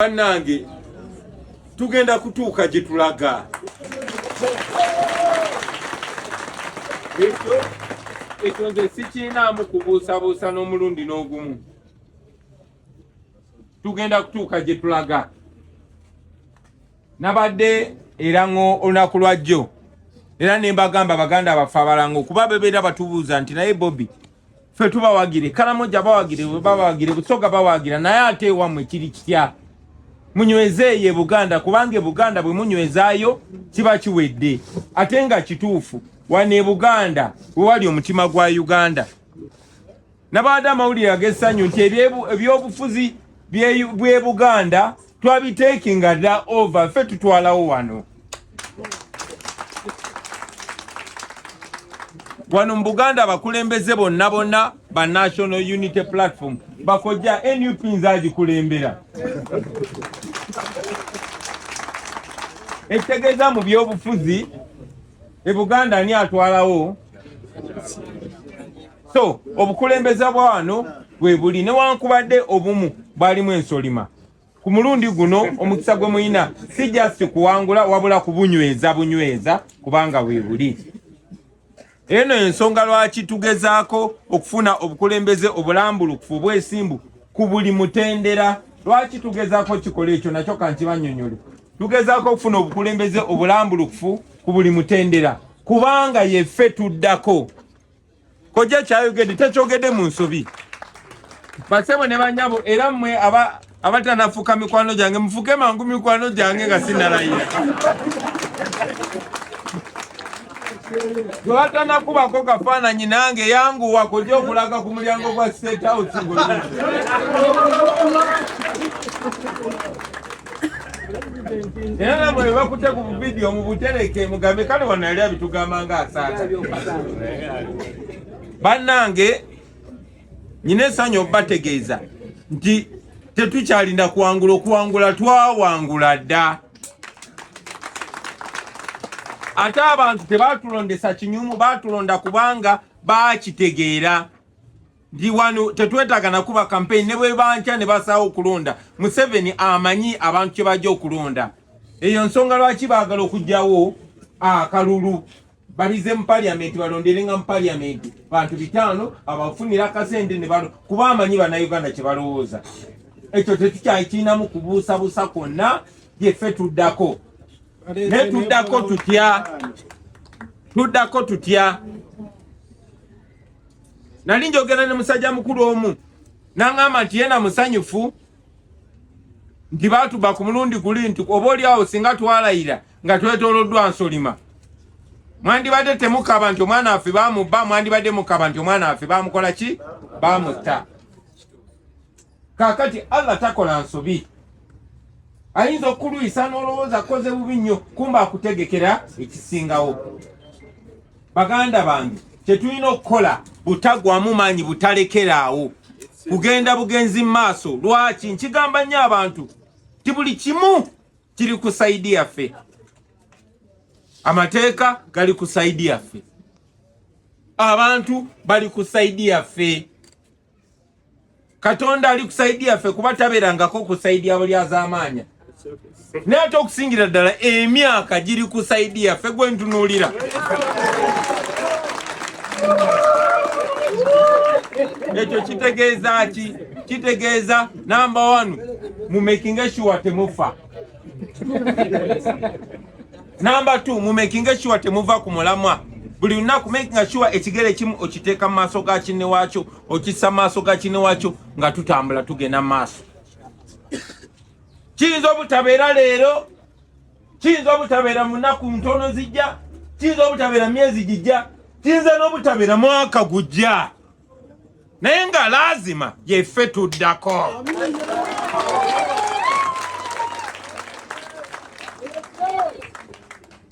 Bannange, tugenda kutuuka gye tulaga. Ekyo nze sikiinaamu kubuusabuusa n'omulundi n'ogumu. Tugenda kutuuka gye tulaga. Nabadde erango olunaku lwajjo era ne mbagamba baganda baffe abalango, kuba bebeera batubuuza nti naye Bobi, ffe tubawagire, Karamoja bawagire, babawagire, Busoga bawagira, naye ate ewammwe kiri kitya? Munywezeeyo e Buganda, kubanga e Buganda bwe munywezaayo kiba kiwedde. Ate nga kituufu, wano e Buganda wewali omutima gwa Uganda. Nabadde amawulire ag'essanyu nti ebyobufuzi bw'e Buganda twabiteekinga dda over, ffe tutwalawo wano. Wano mu Buganda abakulembeze bonna bonna ba National Unity Platform bakojja NUP, nze agikulembera. Ekitegeeza mu byobufuzi e Buganda ani atwalawo? So obukulembeze bwa wano bwe buli, newankubadde obumu bwalimu ensolima. Ku mulundi guno omukisa gwe muyina si just kuwangula, wabula kubunyweza bunyweza, kubanga bwe buli. Eno ensonga lwaki tugezaako okufuna obukulembeze obulambulukufu, obwesimbu ku buli mutendera. Lwaki tugezaako kikola ekyo nakyo kankibanyonyole. Tugezaako okufuna obukulembeze obulambulukufu ku buli mutendera kubanga yeffe tuddako. Kojja kyayogedde tekyogedde mu nsobi. Basebo ne banyabo, era mmwe abatanafuuka mikwano gyange, mufuke mangu mikwano gyange nga sinalayira. Gwe batanakubako kafaananyi nange, yanguwa kojja okulaga ku mulyango gwa State House. Era namwe bwe bakute ku buvidiyo mubutereke, mugambe kale wano yali abitugamba nga asaaga. Bannange, nyina essanyu okubategeeza nti tetukyalinda kuwangula, okuwangula twawangula dda. Ate abantu tebatulondesa kinyumu, batulonda kubanga bakitegeera nti wano tetwetaaga nakuba campaign. Ne bwe bankya ne basaawo okulonda, Museveni amanyi abantu kye bajja okulonda. Eyo nsonga lwaki baagala okugyawo akalulu, babize mu parliament, balonderenga mu parliament bantu 500 abafunira akasente ne balo, kuba amanyi bannayuganda kye balowooza. Ekyo tetukyakirinamu kubuusabuusa kwonna, gyeffe tuddako. Naye tuddako tutya? Tuddako tutya? Nali njogera ne musajja mukulu omu, n'aŋŋamba nti yena musanyufu nti baatuba ku mulundi guli, nti oba oli awo singa twalayira nga twetooloddwa nsolima, mwandibadde temukaba nti omwana waffe bamubba, mwandibadde mukaba nti omwana waffe bamukola ki, bamutta. Kaakati Allah takola nsobi, ayinza okulwisa n'olowooza akoze bubi nnyo, kumba akutegekera ekisingawo. Baganda bange, kyetulina okukola butagwamu maanyi, butalekeraawo kugenda bugenzi mu maaso. Lwaki nkigamba nnyo abantu ti buli kimu kiri ku side yaffe? Amateeka gali ku side yaffe, abantu bali ku side yaffe, Katonda ali ku side yaffe, kuba tabeerangako ku side ya buli azaamaanya. Naye ate okusingira ddala emyaka giri ku side yaffe. Gwe ntunuulira, ekyo kitegeeza ki? Kitegeeza number one, mumakinge sure temufa. Number two, mumakinge sure temuva ku mulamwa. Buli lunaku making sure ekigere kimu okiteeka mu maaso ga kinne waakyo, okissa mu maaso ga kinne waakyo, nga tutambula tugenda mu maaso. Kiyinza obutabeera leero, kiyinza obutabeera mu nnaku ntono zijja, kiyinza obutabeera myezi gijja, kiyinza n'obutabeera mwaka gujja, naye nga laazima yeffe tuddako.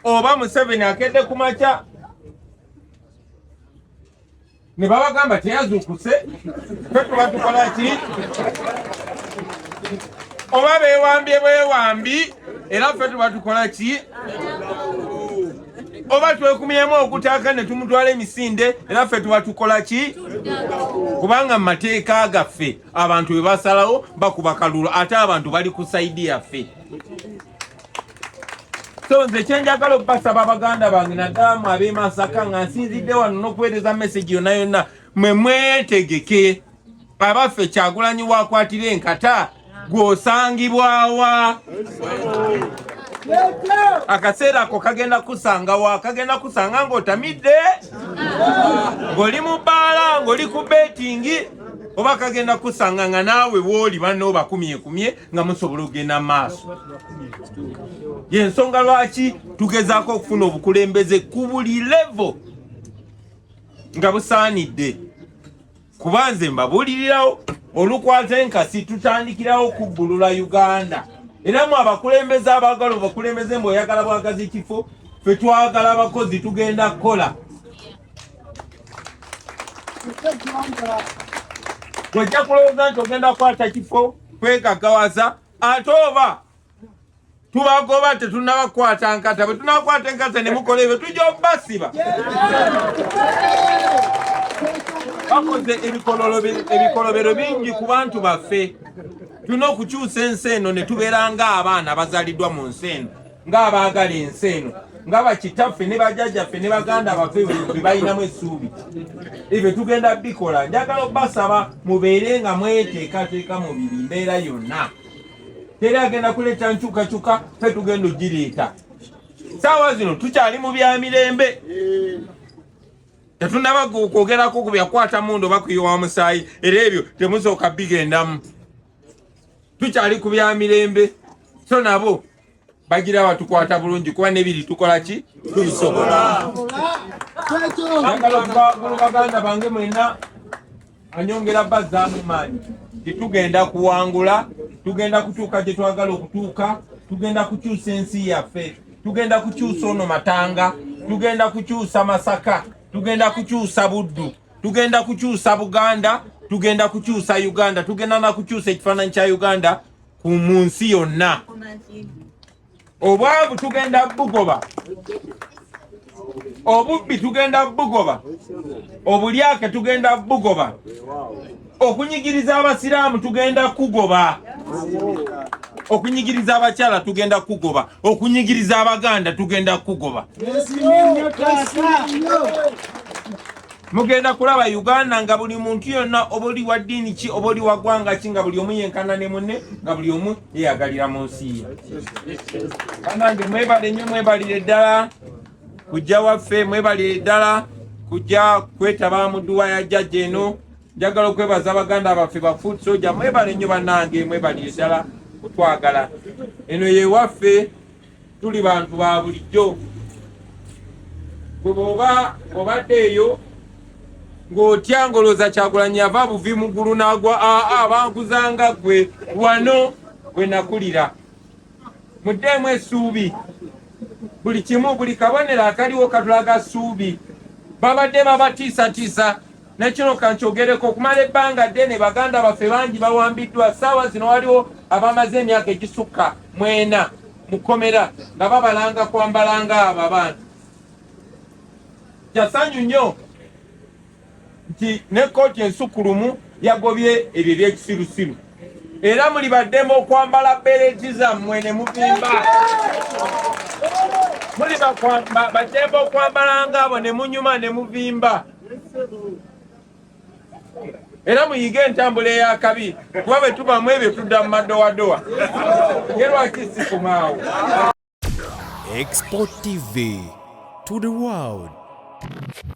Oba Museveni akedde ku makya ne babagamba teyazuukuse, fe tuba tukola ki? Oba beewambye bwewambi, era ffe tuba tukola ki? Oba twekumyemu ogutaaka ne tumutwala emisinde, era ffe tuba tukola ki? Kubanga mu mateeka gaffe abantu bwe basalawo bakuba kalulu, ate abantu bali ku saidi yaffe. So nze kyenjagala okubasaba baganda bange, naddala mu ab'e Masaka, nga nsinzidde wano n'okuweereza mesegi yonna yonna, mwe mwetegeke. Abaffe, Kyagulanyi wakwatira enkata gw'osangibwawa? Akaseera ako kagenda kusangawa? Kagenda kusanga ng'otamidde, ng'oli mu bbaala, ng'oli ku betingi, oba kagenda kusanga nga naawe wooli banno obakumyekumye nga musobola okugenda maaso? Yensonga lwaki tugezaako okufuna obukulembeze ku buli levo nga busaanidde, kuba nze mbabuulirirawo olukwata enkasi tutandikirawo kubbulula Uganda. Era mu abakulembeze abaagala obakulembeze, mbu oyagala bwagazi kifo, ffe twagala abakozi, tugenda kukola. Ojja kulowooza nti ogenda kukwata kifo kwegaggawaza, ate oba tubagoba tetunabakwata nkata. Bwe tunakwata enkata ne mukola ebyo, tujja obasiba. Bakoze ebikolobero bingi ku bantu baffe. Tulina okukyusa ensi eno ne tubeera ng'abaana abazaliddwa mu nsi eno, ng'abaagala ensi eno, nga bakitaffe ne bajjajjaffe ne baganda baffe bwe balinamu essuubi. Ebyo tugenda bikola. Njagala obasaba mubeere nga mweteekateeka mu biri mbeera yonna. Teri agenda kuleeta nkyukakyuka, ffe tugenda ogireeta. Saawa zino tukyali mu bya mirembe, tetunaba kwogerako ku byakwata mundu oba kuyiwa musaayi, era ebyo temusooka bigendamu. Tukyali ku bya mirembe, so nabo bagira batukwata bulungi, kuba nebiri tukola ki, tubisobola. Njagala okubagulu baganda bange mwenna, anyongera bazzaamu maanyi nti tugenda kuwangula, tugenda kutuuka gye twagala okutuuka, tugenda kukyusa ensi yaffe, tugenda kukyusa ono Matanga, tugenda kukyusa Masaka, tugenda kukyusa Buddu, tugenda kukyusa Buganda, tugenda kukyusa Uganda, tugenda na kukyusa ekifaananyi kya Uganda ku mu nsi yonna. Obwavu tugenda bugoba, obubbi tugenda bugoba, obulyake tugenda bugoba, okunyigiriza abasiraamu tugenda kugoba, okunyigiriza abakyala tugenda kugoba, okunyigiriza abaganda tugenda kugoba. Mugenda kulaba Uganda nga buli muntu yonna, oba oli wa ddiini ki, oba oli wa ggwanga ki, nga buli omu yenkana ne munne, nga buli omu yeyagalira mu nsi ye. Banange, mwebale nnyo, mwebalire ddala kujja waffe, mwebalire ddala kujja kwetaba mu dduwa ya jjajja eno. Njagala okwebaza baganda baffe ba foot soldier, mwebale nnyo bannange, mwebalire ddala kutwagala. Eno yewaffe, tuli bantu ba bulijjo. Gwe bw'oba obadde eyo ng'otya, ng'olowooza Kyagulanyi ava buvi mu ggulu n'agwa, aa bankuzanga ggwe wano we nakulira. Muddeemu essuubi. Buli kimu, buli kabonero akaliwo katulaga ssuubi. Babadde babatiisatiisa, nekino kankyogereko, okumala ebbanga ddene baganda baffe bangi bawambiddwa. Ssaawa zino waliwo abamaze emyaka egisukka 40 mu kkomera nga babalanga kwambala nga abo abantu. Kyasanyu nnyo nti ne kkooti ensukkulumu yagobye ebyo ebyekisirusiru, era muli baddemu okwambala bereti zammwe ne muvimba. Muli baddembe okwambala ngaabo ne munyuma ne muvimba, era muyige entambula ey'akabi, kuba bwe tubamu ebyo tudda mu madowadowa. Ye lwaki sikumaawo? Export TV to the world.